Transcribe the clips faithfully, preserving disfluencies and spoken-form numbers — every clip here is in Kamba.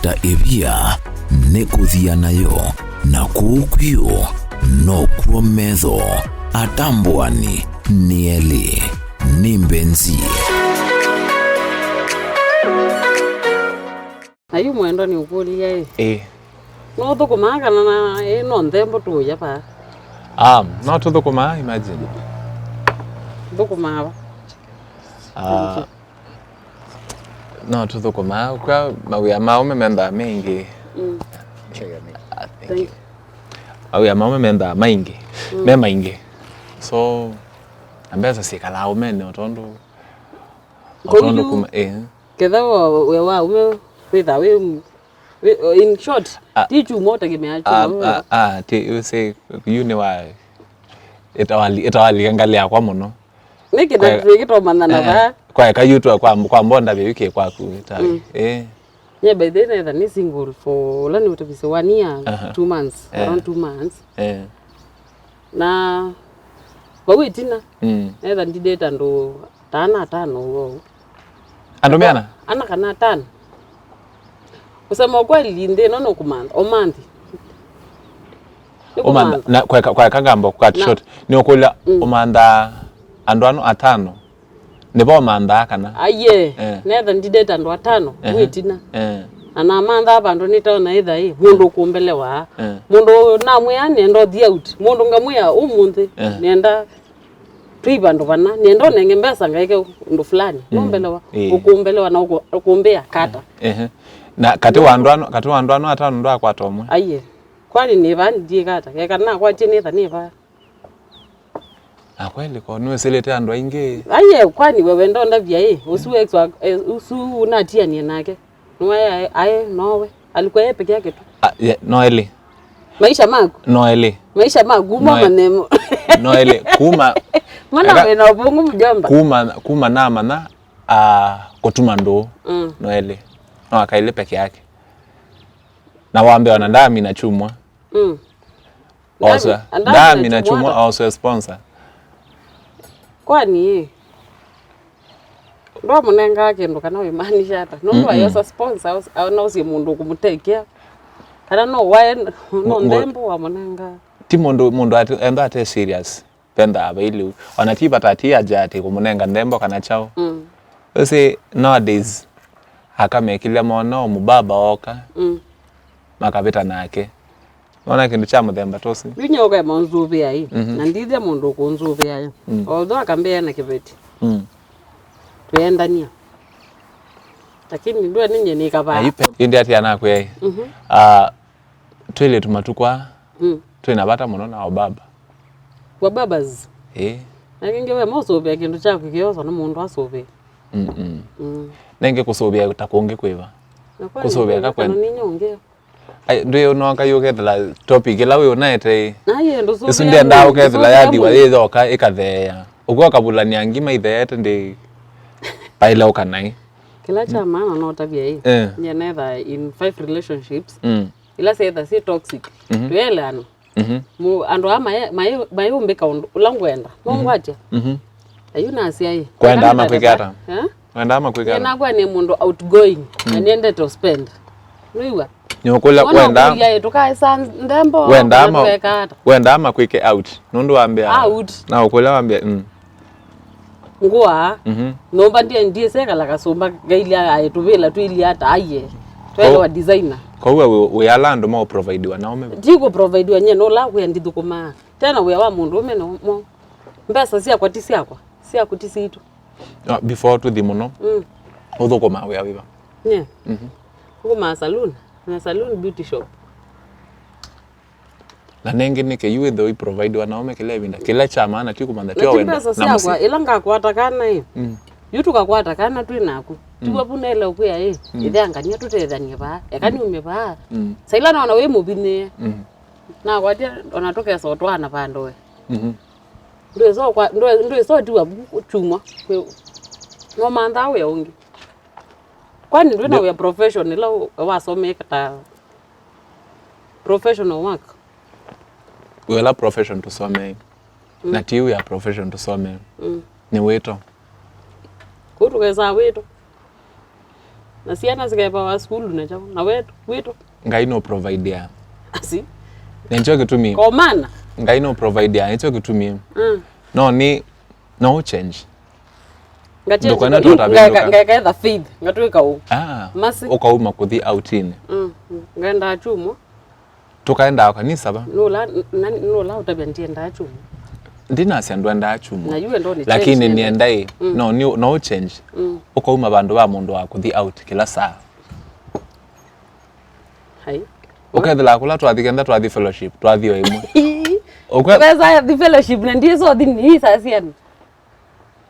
Ta ĩvia nĩkũthia nayo, na kũu kwĩũ nokw'o metho. Atambũani nĩ elĩ, nĩ mbenzi. Na yu mwendwa nĩũkũlya ĩ? Ĩĩ. Nũthũkũmaa kana na ĩ no nthembo tũũya vaa? Ah, no tũthũkũmaa, imagine. Thũkũmaa va? Ah, no tũthũkũmaa. Kwa mawĩa ma aũme mendaa maingĩ. Mm. I think. Thank you. Mawĩa ma aũme mendaa maingĩ. Mm. Me maingĩ. So, na mbesa syĩkalaa aũmene o tondũ, o tondũ kuma, eh. Ketha wa, wa, wa aũme wĩthaa wĩ, wĩ, in short, ah, ti chuma ũtegemea chuma ah, ah, ti, you say, yu nĩ wa, ĩtawali-, ĩtawalika ngalĩ yakwa mũno. Nĩkĩ na twĩkĩtomanyana eh, vaa? Kwa eka yu twa kwa, kwa mbonda vĩu kĩ kwaku, ta, mm, eh. Yeah, by the way, netha nĩ single for, ũla nĩ ũtavisi one year, aha, two months, eh, around two months. Eh. Na vau ĩtina, mm, netha ndidate andũ ta ana atano ũu. Andũ me ana? Ana kana atano. Kusema ukweli, nthĩ ĩno nũkũmantha, ũmanthi. Ũmantha, nĩkũmantha. Na kweka, kweka ngamba cut short. Nĩũkũlya, mm, ũmantha andũ ano atano. Nĩvo ũmanthaa kana? Aiee, eh, netha ndidate andũ atano, ehe, mwĩtina. Eh. Na namanthaa vandũ nĩtaona ĩtha ĩ, mũndũ ũkũmbelewa. Eh. Mũndũ namwĩa nenda ũthi out. Mũndũ ngamwĩa ũmũnthĩ, eh, nenda twĩ vandũ vana, nenda ũnenge mbesa ngaeke ũndũ fulani. Mm. Nũmbelewa. Ĩĩ. Ũkũmbelewa na ũkũ-, ũkũmbĩa kata. Ehe. Na katĩ wa andũ ano, katĩ wa andũ ano atano ndwakwata ũmwe? Aiee. Kwani nĩ vaa ndiĩka ata? Keka nakwatie nĩtha nĩ vaa. Na kweli ko nĩwĩsĩlĩte andũ aingĩ. Aiee, kwani we wenda ũndavya ĩ? Ũsu ex wa, eh, ũsu unatianie nake. Nĩwe aĩ, aĩ, nowe. Alikuwa yeye peke yake tu. Ah, ye-, no elĩ. Maisha maku? No elĩ. Maisha maku, no e-, mama nemo. No elĩ. Kuma, mwana eka-, wĩna ũvũngũ mjomba. Kuma, kuma namanya, ah, kũtuma ndũũ. Mm. No elĩ. No aka elĩ peke yake. Na wambe ona ndamina chumwa. Mm. Oswe. Ndami na chumwa oswe sponsor. Kwani ĩ? Ndwamũnengaa kĩndũ kana wĩmaanisha ata? Nũndũ, mm-mm, ayosa sponsor, aus-, au-, nausye mũndũ ũkũmũtekea. Kana no wae, no nthembo wamũnengaa. Ti mũndũ, mũndũ ati-, enda ate serious. Vendaa vailĩu. Ona ti vata ati aja ati kũmũnenga nthembo kana kyaũ. Mm. Ũsĩ nowadays, aka mekĩlya mona o mũbaba oka, mm, makavĩta nake. Nona kĩndũ kya mũthemba tũsĩ. Yu nyoka ĩmũnzũvĩa ĩ, mhm, na ndithya mũndũ ũkũnzũvĩa ĩ. Mm. Although akambĩa na kĩveti. Mm. Twĩendania. Lakini ndwe ninye nĩkavaa. Aipe, ĩndĩ ati anakwĩa ĩ. Mhm. Ah, twĩlĩtu matukũ aa, mm, twĩ na vata mũno na wababa. Wababas? Ĩĩ. Na kĩngĩ we maũsũvĩa kĩndũ kyaku kĩosa nĩ mũndũ asũvĩa. Mm-mm. Mm. Nenge kũsũvĩa ta kũngĩ kwĩva? Na kwa kũsũvĩa nĩ ka kana kwenda. Nĩ nyonge. Ai, ndwĩ ũnoka yu ũkethela topic ĩla wĩ ũnaete ĩ. Na yĩ ndũsũvĩa. Ĩsu ndiendaa mũndũ, ũkethela ũsũvĩa yathiwa mũndũ. Yĩthoka ĩkatheea. Ũkw'a kavulania ngima itheete ndi paile ũkanai. Kĩla kya maana no ũtavya ĩ. Eh. Nye netha in five relationships. Mm. Ila syetha syĩ toxic. Mhm. Twĩeleana. Mhm. Mu-, andũ aa maye-, maye-, mayũmbĩka ũndũ ũla ngwenda. No ngwatya. Mhm. Ayu nasya ĩ. Kwendaa makwĩke ata? Eh? Kwendaa makwĩke ata? Nakwa nĩ mũndũ outgoing, na nĩendete spend. Nĩwĩw'a? Nĩũkũlya wenda. Ũkũlya ĩ, tũkaĩsa nthembo, wenda kana ma-, tũkeka ata? Wenda makwĩke out. Nũndũ wambĩa. Out. Na ũkũlya wambĩa, mm. Ngũa, mhm, nyũmba ndie-, ndiĩsekala kasũmba ngailya aĩ tũvĩla twĩilye ata aiye. Twelewa designer. Kwa hiyo we, we ala andũ ma provideiwa nao me. Ti kũ provideiwa nye no la wĩa ndithũkũmaa. Tena wĩa wa mũndũ ũme no mo. Mbesa syakwa ti syakwa, syaku ti sitũ. Ah, before tũthi mũno. Mm. Ũthũkũmaa wĩa wĩva? Nye. Mhm. Thũkũmaa saloon, na saloon beauty shop. Na nengĩ nĩkĩ yu wĩthĩwa iprovidiwa na aũme kĩla ĩvinda. Kĩla kya maana ti kũmantha, ti o wenda. Na ti mbesa syakwa, ĩla ngakwata kana ĩ. Mm. Yu tũkakwata kana twĩ naku. Mm. Tiw'o vu naĩle ũkwĩa ĩ, mm, ĩthangania tũtethanie vaa. Eka, mm, niume vaa. Mm. Saila naona wĩ mũvinyĩe. Mm. Nakwatya ona tũkesa ũtwaana vandũ we. Mhm. Ndwĩsa ũkwa-, ndwĩ-, ndwĩsa ũtiwa vu chumwa. Kwĩ-, no manthaa wĩa ũngĩ. Kwani ndwĩ na wĩa profession ĩla wasomee ta professional work? Wĩla profession tũsomee. Mm. Na ti wĩa profession tũsomee. Mm. Nĩ wĩto. Kũu tũkesaa wĩto. Na syana sikepawa sukulu na kyaũ? Na wetu, witũ. Ngai no providea. Asi. Nĩkyo kĩtumi. Komana. Ngai no providea. Nĩkyo kĩtumi. Mm. No nĩ, no change. Ndũkona tũtavĩndũka. Ngeka, ngeka, ngeka faith. Ngatwĩka ũ. Ah. Masi. Ũkauma kũthi outinĩ. Mm. Ngenda chumwa. Tũkaendaa kanisa va? Nũla, nũla ũtavya ndiendaa chumwa. Ndinasya ndwendaa chumwa. Na yu endo nĩ change. Lakini nĩendaĩ, mm, no, nĩ, no change. Mm. Ũkauma vandũ va mũndũ wa kũthi out kĩla saa. Hai. Ũkethĩla kũla twathi kenda twathi fellowship, twathi o ĩmwe. Ũkwe- Tũkesa thi fellowship na ndiĩ so thi ni saa siana.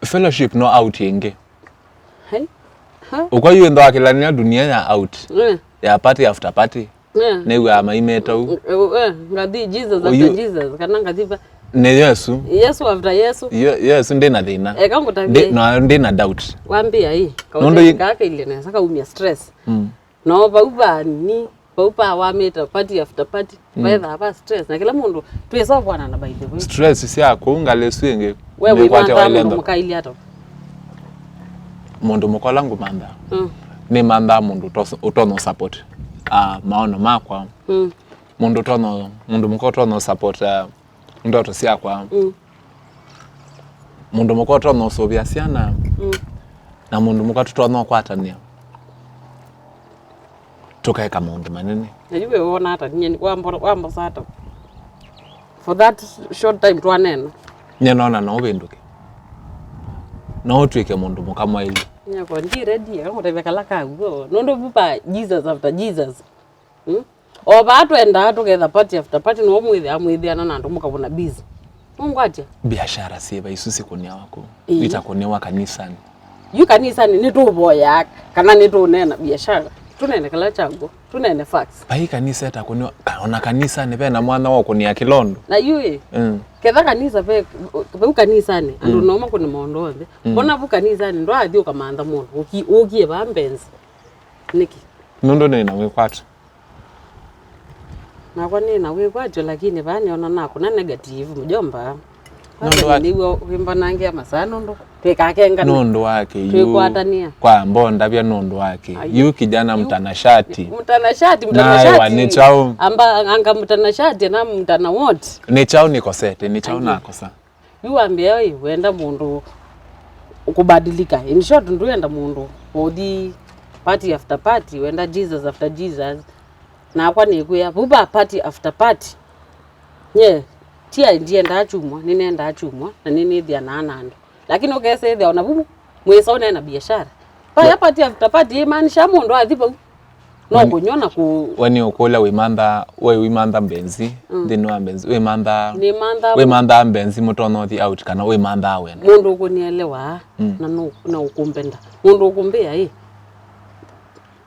Fellowship no out ĩngĩ. Hai. Ha? Ũkwa yu ndo akĩlanĩa dunia ya out. Mm. Ya party after party. Yeah. Nĩw'aa maimĩte ũu. Eh, eh, ngathi Jesus after Jesus, kana ngathi va? Nĩ Yesu. Yesu after Yesu. Ye- Yesu ndĩ na thĩna. Eka ngũtavye. Ndĩ- no, ndĩ na doubt. Wambia ĩ. Nũndũ ĩ- Kaũndũ kaka ile nesa kaumia stress. Mm. No vau vani, vau pa wamĩte party after party. Mm. Vaethaa va stress. Na kĩla mũndũ twĩsovwana na by the way. Stress sya kũu ngalĩ ĩsu ĩngĩ. We wĩmanthaa mũndũ mũka ili ata? Mũndũ mũka ũla ngũmanthaa. Mm. Nĩmanthaa mũndũ ũtonya support, ah, maono makwa. Mm. Mũndũ ũtonya, mũndũ mũka ũtonya support, ah, ndoto syakwa. Mm. Mũndũ mũka ũtonya ũsũvĩa syana. Mm. Na mũndũ mũka tũtonya ũkwatanĩa. Tũkaeka maũndũ manene. Na yu we wona ata? Nyie wambo- wambosa ata? For that short time twaneena. Nyie nona no ũvĩndũke. No ũtw'ĩke mũndũ mũka mwaĩlu. Nyakwa ndi ready, akangũtavya kala kaw'o. Nũndũ vupa Jesus after Jesus. Hmm? O vaa twendaa tũketha party after party, no mwĩthĩa mwĩthĩana na andũ mũkavũna busy. Nũngwatya? Biashara syĩva isu sikũnĩawa kũu? Ĩĩ. Itakũnĩwa kanisani. Yu kanisani nĩtũvoyaa kana nĩtũneena biashara? Tũneene kĩla kyaw'o, tũneene facts. Vai kanisa ĩtakũnĩwa, ka- ona kanisani vena mwanya wa ũkũnĩa kĩla ũndũ. Na yu ĩ, mm, ketha kanisa ve, vau kanisani andũ, mm, no makũne maũndũ onthe. Mm. Mbona vu kanisani ndwaathi ũkamantha mũndũ ũki- ũkie vaa mbenzi? Nĩkĩ? Nũndũ nĩ na wĩkwatyo. Nakwa nĩ na wĩkwatyo, lakini vaa nĩona nakũna negative, mjomba. Nũndũ wa- nĩw'o wĩmbanangĩa masaa nũndũ twĩkakengana. Nũndũ wa kĩ yu? Twĩkwatania. Kwa mbondavya nũndũ wa kĩ? Ayu. Yu kijana mtanashati. Mtanashati, naewa mtanashati. Nĩ kyaũ? Amba anga mtanashati na mtana what? Nĩ kyaũ nĩkosete? Nĩ kyaũ nakosa? Yu wambĩa ĩ, wenda mũndũ kũbadilika. In short, ndwenda mũndũ ũthi party after party, wenda Jesus after Jesus. Nakwa nĩkwĩa, vuva party after party. Nye, ti ai ndiendaa chumwa, nĩnendaa chumwa, na nĩnĩthĩanaa na andũ. Lakini ũkesĩthĩa ona vu mwĩsa ũneena biashara. Vaya party after party ĩmaanisha mũndũ athi vau no kũnywa na kũ- We nĩ ũkũlya wĩmantha, we wĩmantha mbenzi, mm, nthĩnĩ wa mbenzi, wĩmantha, nĩmantha, wĩmantha mbenzi mũtonya ũthi out kana wĩmantha wenda? Mũndũ ũkũnielewa, mm, na no- na ũkũmbenda. Mũndũ ũkũmbĩa ĩ.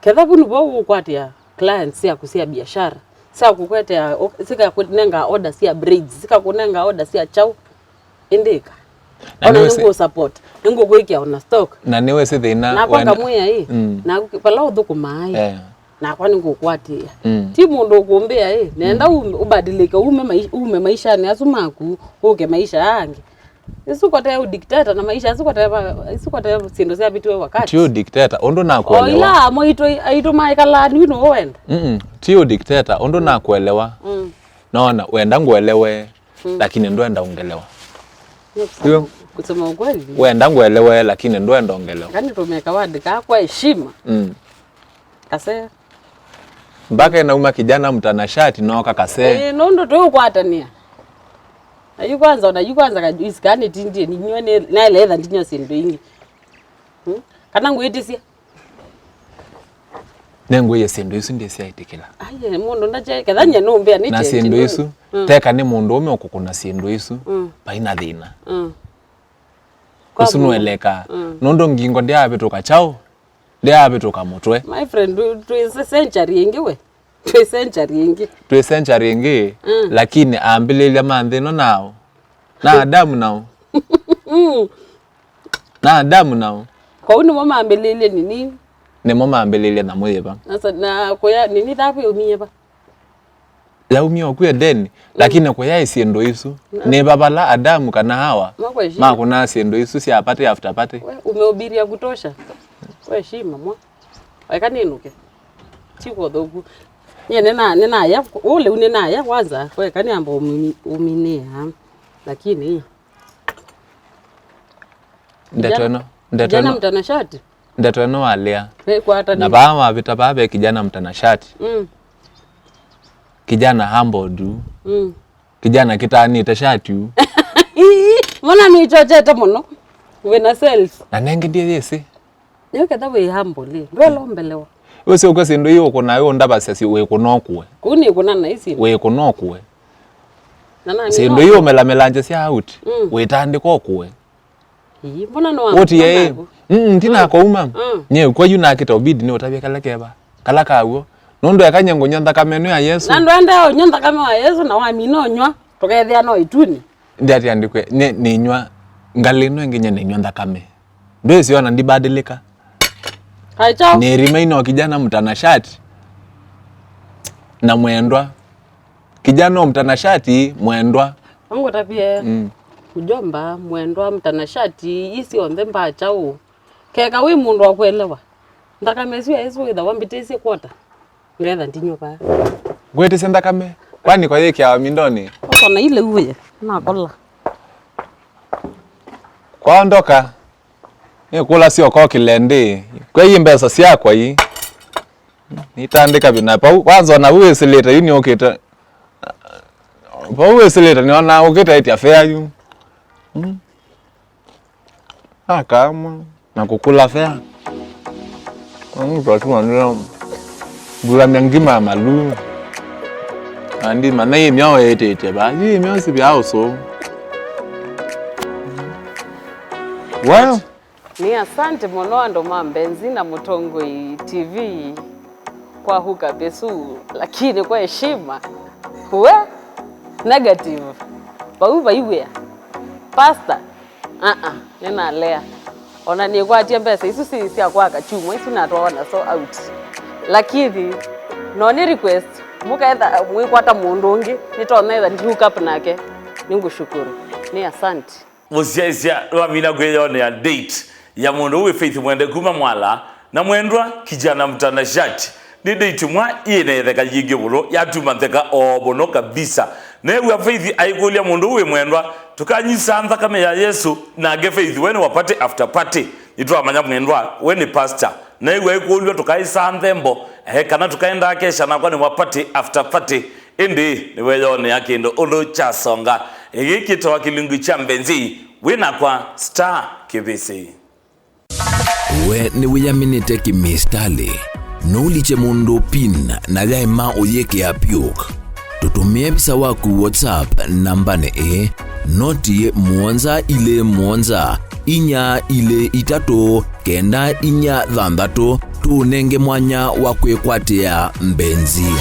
Ketha vu nĩvo ũkwatĩa clients syaku sya biashara, sya kũkwetea, o- sikakũnenga order sya braids, sikakũnenga order sya kyaũ. Ĩndĩka. Na ona nĩwĩsĩ- nĩngũ support, nĩngũkwĩkĩa ona stock. Na nĩwĩsĩ thĩna nakwa wenda- ngamwĩa ĩ, mm, na vala ũthũkũmaa ĩ, eh, nakwa nĩngũkwatĩĩa. Mm. Ti mũndũ ũkũmbĩa ĩ, nenda, mm, u- ũbadilike, ume mai- ume maishanĩ asu maku, ũke maisha aa angĩ. Isu kote u dictator na maisha, isu kote va- isu kote syĩndũ syavĩtĩwe wakati. Ti u dictator, ũndũ nakuelewa. O ila amo aitũ, aitũ maĩkalaa nĩu nĩwe wenda. Mm-mm. Ti u dictator, ũndũ nakuelewa. Mm. Naona wenda ngũelewe. Mm. Lakini ndwenda ungelewa. Ndio. Kusema ukweli. Wenda ngwelewe, lakini ndwenda ungelewa. Kani tumeka wadi kaa kwa heshima. Mm. Kase. Mpaka inauma kijana mtanashati no kakase. Eh, no ndo tu kwatania. Na yu kwanza, na yu kwanza kajuisi kani tindie ni nyone na ile etha ndinyo sindu ingi. Hmm? Kana ngwitisia. Nĩngwĩie syĩndũ isu ndĩsyaĩtĩkĩla. Aye, mũndũ ndakyaĩ, ketha nyie nũmbĩa nĩ na syĩndũ isu, mm, teka nĩ mũndũũme ũkũkũna syĩndũ isu, mm, vai na thĩna. Mm. Kwa ũsu mũndũ nũelekaa. Mm. Nũndũ ngingo ndyaavĩtũka kyaũ, ndyaavĩtũka mũtwe. My friend, twĩ, twĩ century ĩngĩ we. Twĩ century ĩngĩ. Twĩ century ĩngĩ, mm, lakini ambĩlĩlya ma nthĩ ĩno nao. Na Adamu nao. Mm. Na Adamu nao. Kwoou nĩmo mambĩlĩlye nini? Nĩmo mambĩlĩlye nyamũ yĩva? Nasa, na kũya nini thavu yaumie va? Yaumie oku Edeni, mm, lakini kũyaĩ syĩndũ isu. Na nĩ va vala Adamu kana Hawa makwĩshi- makũnaa syĩndũ isu sya party after party? We, umehubiri ya kutosha. Kwa heshima mwa. Eka nĩnũke. Ti kwa ũthũku. Nyie nĩna-, nĩnaya, ũũ lĩu nĩnaya kwanza, kweka nĩamba ũmini-, ũminĩa. Lakini Ndeto ĩno, ndeto kijana ĩno, mtanashati. Ndeto ĩno walĩa. Nĩkwata na nĩ- vaa wavĩta vaa ve kijana mtanashati. Mm. Kijana humble du. Mm. Kijana kĩtanĩte shati u. Mbona nĩchochete mũno? Wĩna self. Na nenge ndiye yesi. Nĩyo ketha wĩ humble, ndwelombelewa. Ũsĩ ũkw'a syĩndũ ii ũkũna ĩ ũndavasya syĩ wĩkũna ũkũe. Kũu nĩ kũna na isi. Wĩkũna ũkũe. Na nani syĩndũ no- ii ũmelamelangya sya out. Mm. Wĩtandĩka ũkũe. Ii, mbona no- Ũtie ĩ. Naku? Mm, ndinakũuma. Mm. Nye kwa yu nakĩta obidi nĩ ũtavye kala keva. Kala kaw'o. Nũndũ ekanye ngũnywa nthakame ĩno ya Yesu. Na ndwenda ũnywa nthakame wa Yesu na wamina ũnywa, tũkethĩa no ituni. Ndi ati andikwe, nĩ, nĩnywa ngalĩ ĩno ĩngĩ nye nĩnywa nthakame. Ndwĩsĩ ona ndibadilika. Kaicho. Nĩrima ino kijana mtanashati na mwendwa. Kijana mtanashati mwendwa. Amgũtavie. Mm. Mjomba, mwendwa, mtanashati, isi onthe mbacha ũ. Keka wĩ mũndũ wa kuelewa. Nthakame ĩsu ya Yesu wĩtha wambĩtĩsye kwota. Ngetha ndinyuva. Ngwĩtĩsye nthakame. Kwani kwa yĩkĩawa mindoni? Ũkona ile uye. Nakola. Kwaondoka. Nĩkũla syoko kĩlendĩ. Kwei mbesa syakwa ii. Nitandĩka vina. Pau, kwanza ona u wĩsĩlĩte yu nĩũkĩte. Pau wĩsĩlĩte nĩona ũkĩte ĩtya fea yu. Mm. Akamwa na kũkũla fea. Mtu atuma ndio. Ngula ngima ya malu. Andi mana yĩ mĩao ĩtĩte ba. Yĩ mĩao si bya ũsũ. Well, nĩ asante mũno andũ ma Mbenzi na Mũtongoi T V kwa hookup ĩsu, lakini kwa heshima. We, negative. Vau vaiw'ĩa. Pastor, aa, nĩnalea. Ona nĩkwatie mbesa isu si sya kwaka kyumwa isu natwawa naso out. Lakini, no nĩ request, mũketha mwĩkwata mũndũ ũngĩ, nĩtonetha ndi hook up nake. Nĩngũshukuru. Nĩ asante. Mũsyaĩĩsya nĩwamina kwĩyonea date ya mũndũ ũũ wĩ Faith Mwende kuma Mwala na mwendwa kijana mtanashati. Nĩ date mwa yĩ na ĩtheka yingĩ mũno, yatuma ntheka o mũno kabisa. Neew'a Faith aikũlya mũndũ ũũ wĩ mwendwa, tũkanyisa nthakame ya Yesũ, nake Faith we nĩ wa party after party. Nĩtwamanya mwendwa we nĩ pastor. Neew'a aikũlw'a tũkaĩsa nthembo, eh, kana tũkaendaa kesha nakwa nĩ wa party after party. Ĩndĩ nĩweeyonea kĩndũ ũndũ kyasonga. Gĩkĩ kĩtawa kĩlungu kya Mbenzi, wĩ nakwa Star Kĩvĩsĩ. We nĩwĩyaminĩte kĩmĩsitalĩ? Nũulikye mũndũ pin na yaema ũyĩkĩa puk. Tũtũmĩe visa waku WhatsApp nambanĩ ĩĩ, noti mũonza ilĩ mũonza, inya ilĩ itatũ, kenda inya thanthatũ, tũũnenge mwanya wa kwĩkwatĩa Mbenzi.